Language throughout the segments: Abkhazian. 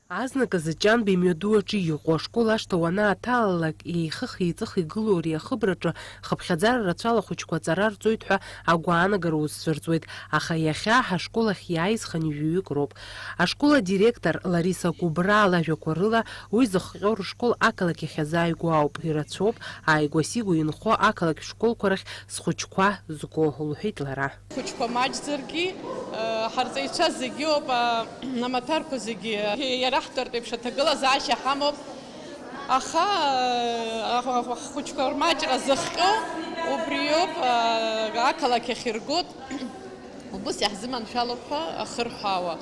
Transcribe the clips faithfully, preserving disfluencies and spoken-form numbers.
Азныказы Ҷанба имҩаду аҿы иҟоу ашкол ашҭа уанааҭалалак, еихых-еиҵых игылоу ари ахыбраҿы хыԥхьаӡара рацәала ахәыҷқәа аҵара рҵоит ҳәа агәаанагара усцәырҵуеит, аха иахьа ҳашкол ахь иааиз хынҩажәаҩык роуп. Ашкол адиректор Лариса Гәыбраа лажәақәа рыла, уи зыхҟьо рышкол ақалақь ахь иазааигәоу ауп, ирацәоуп ааигәа-сигәа инхо ақалақь школқәа рахь схәыҷқәа зго, лҳәеит лара. Хәыҷқәа маҷӡаргьы, э, ҳарҵаҩцәа зегьы ауп, а, амаҭәарқәа зегьы иараҳтәартә еиԥш аҭагылазаашьа ҳамоуп. Аха, э, ах-, ах-, ах-, ҳхәыҷқәа рмаҷра зыхҟьо убриоуп, э, ақалақь ахь иргоит, убыс иаҳзыманшәалоуп ҳәа ахырҳәаауа.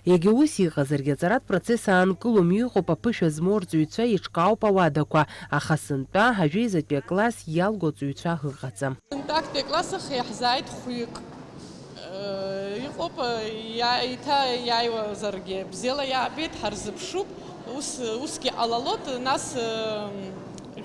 Иагьа ус иҟазаргьы, аҵаратә процесс аанкылом, иҟоуп аԥышәа змоу арҵаҩцәа, иҿкаауп ауадақәа, аха сынтәа ажәеизатәи акласс иалго аҵаҩцәа ыҟаӡам. Сынтәа актәи акласс ахь иаҳзааит хәҩык. Э, иҟоуп, э, иа-, еиҭа иааиуазаргьы бзиала иаабеит, ҳарзыԥшуп, ус, усгьы ҟалалоит, нас, э,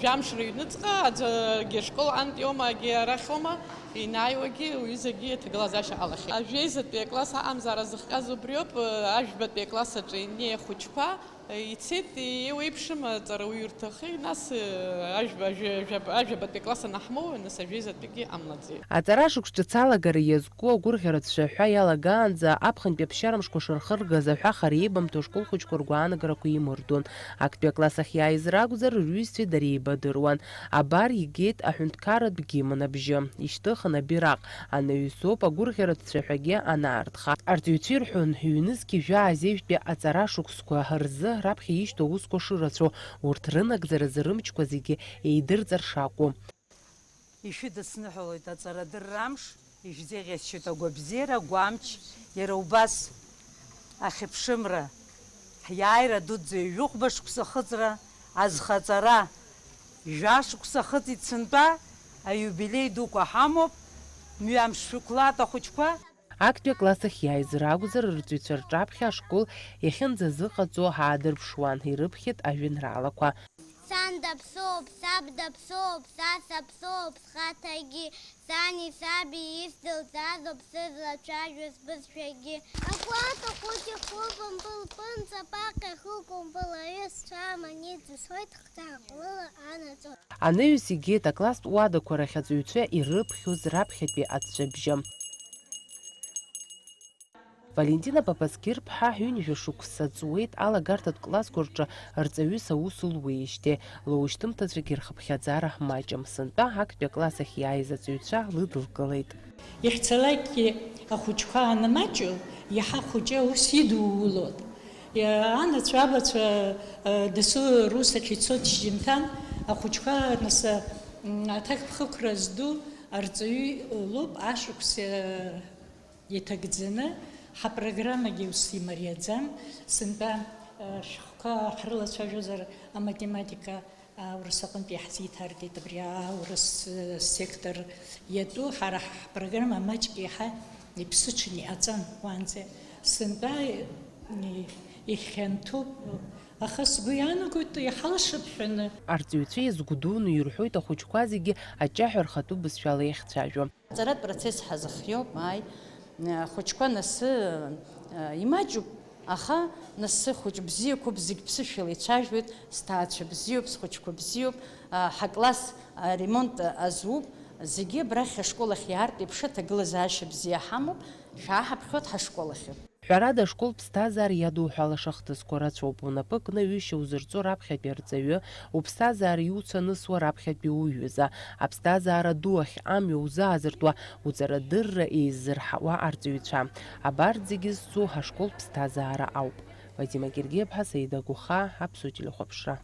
жәамш рыҩныҵҟа аӡәгьы ашкол антә иоума, агьи арахь аума, инааиуагьы уҩызагьы аҭагылазаашьа ҟалахьеит. Ажәеизатәи акласс аҟамзаара зыхҟьаз убриоуп, э, ажәбатәи акласс аҿы инеи ахәыҷқәа. Ицеит, еиуеиԥшым аҵарауаҩырҭахеи, нас, ажәба-, ажәа-, ажәабатәи акласс анаҳмоуа, нас ажәеизатәигьы амлаӡеит. Аҵара шықәс ҿыц алагара иазку агәырӷьаратә цәаҳәа иалагаанӡа аԥхынтәи аԥсшьарамшқәа шырхыргаз аҳәахара еибамҭо ашколхәыҷқәа ргәаанагарақәа имырдон. Актәи акласс ахь иааиз ракәзар, рҩызцәеи дареи еибадыруан. Абар игеит аҳәынҭқарратә гимн абжьы, ишьҭыхын абираҟ, анаҩсоуп агәырӷьаратә цәаҳәагьы анаартха. Арҵаҩцәа ирҳәон, ҩнызқь жәаа зежәтәи аҵара шықәсқәа рзы раԥхьа ишьҭоу аусқәа шырацәоу, урҭ рынагӡаразы рымчқәа зегьы еидырҵар шакәу. Ишәыдысныҳәалоит аҵарадырра амш, ишәзеӷьасшьоит агәабзиара, агәамч, иара убас ахьыԥшымра, ҳиааира дуӡӡа ҩажәихәба шықәса ахыҵра, азхаҵара, Жәа шықәса ахыҵит сынтәа, аиубилеи дуқәа ҳамоуп, мҩамш шәықәлаат ахәыҷқәа. Актәи акласс ахь иааиз ракәзар, рҵаҩцәа рҿаԥхьа ашкол иахьынӡазыҟаҵо ҳаадырԥшуан, ирыԥхьеит ажәеинраалақәа. Сан даԥсоуп, саб даԥсоуп, са саԥсоуп, схаҭагьы, сани саби исдылҵазоуп сызлацәажәоз бызшәагьы. Акәата хәыҷ ихылбымбыл ԥынҵа аԥаҟа ихылкәымпыл аҩызцәа аман иӡысуеит. Анаҩс игеит акласстә уадақәа рахь аҵаҩцәа ирыԥхьоз раԥхьатәи аҵәҵәабжьы. Валентина Папасқьыр-ԥҳа ҩынҩажәа шықәса ҵуеит алагарҭатә классқәа рҿы рҵаҩыс аус луеижьҭеи, лоушьҭымҭацәагьы рхыԥхьаӡара маҷым. Сынтәа актәи акласс ахь иааиз аҵаҩцәа лыдылкылеит. Иахьцалакгьы ахәыҷқәа анмаҷу, иаҳа ахәыҷы аус идулоит. Анацәа, абацәа, дасу рус ахь ицоит шьыжьымҭан, ахәыҷқәа нас, м, аҭакԥхықәра зду арҵаҩы лоуп, ашықәс, э, иҭагӡаны, ҳапрограммагьы ус имариаӡам. Сынтәа, э, шәҟәқәа ҳрылацәажәозар, аматематика, Аурыс аҟынтәи иаҳзеиҭаркит абри аурыс, э, сектор иатәу, ҳара ҳпрограмма маҷк еиҳа иԥсыҽны иҟаҵан уаанӡа. Сынтәа, э, ихьанҭоуп, аха сгәы иаанагоит, иҳалшап ҳәаны. Арҵаҩцәа иазгәдууны ирҳәоит ахәыҷқәа зегьы аҷҷаҳәа рхатәы бызшәала иахьцәажәо. Аҵаратә процесс ҳазыхиоуп, ааи, ахәыҷқәа нас, э, имаҷуп, аха нас хәыҷ бзиақәоуп, зегь ԥсышәала ицәажәоит, сҭаацәа бзиоуп, схәыҷқәа бзиоуп, а, ҳакласс аремонт азуп, зегьы абрахь ашкол ахь иаартә еиԥш аҭагылазаашьа бзиа ҳамоуп, шәааҳаԥхьоит ҳашкол ахьы. Ҳәарада, ашкол ԥсҭазаара иадуҳәала шахҭысқәа рацәоуп, унапы кны ҩышьа узырҵо раԥхьатәи арҵаҩы, уԥсҭазаара иуцанысуа раԥхьатәи уҩыза, аԥсҭазаара ду ахь амҩа узаазыртуа, уҵарадырра еиззырҳауа арҵаҩцәа. Абарҭ зегьы зцу ҳашкол ԥсҭазаара ауп. Вадим Агергиаԥҳа, Саида Гәыхаа, Аԥсуа телехәаԥшра.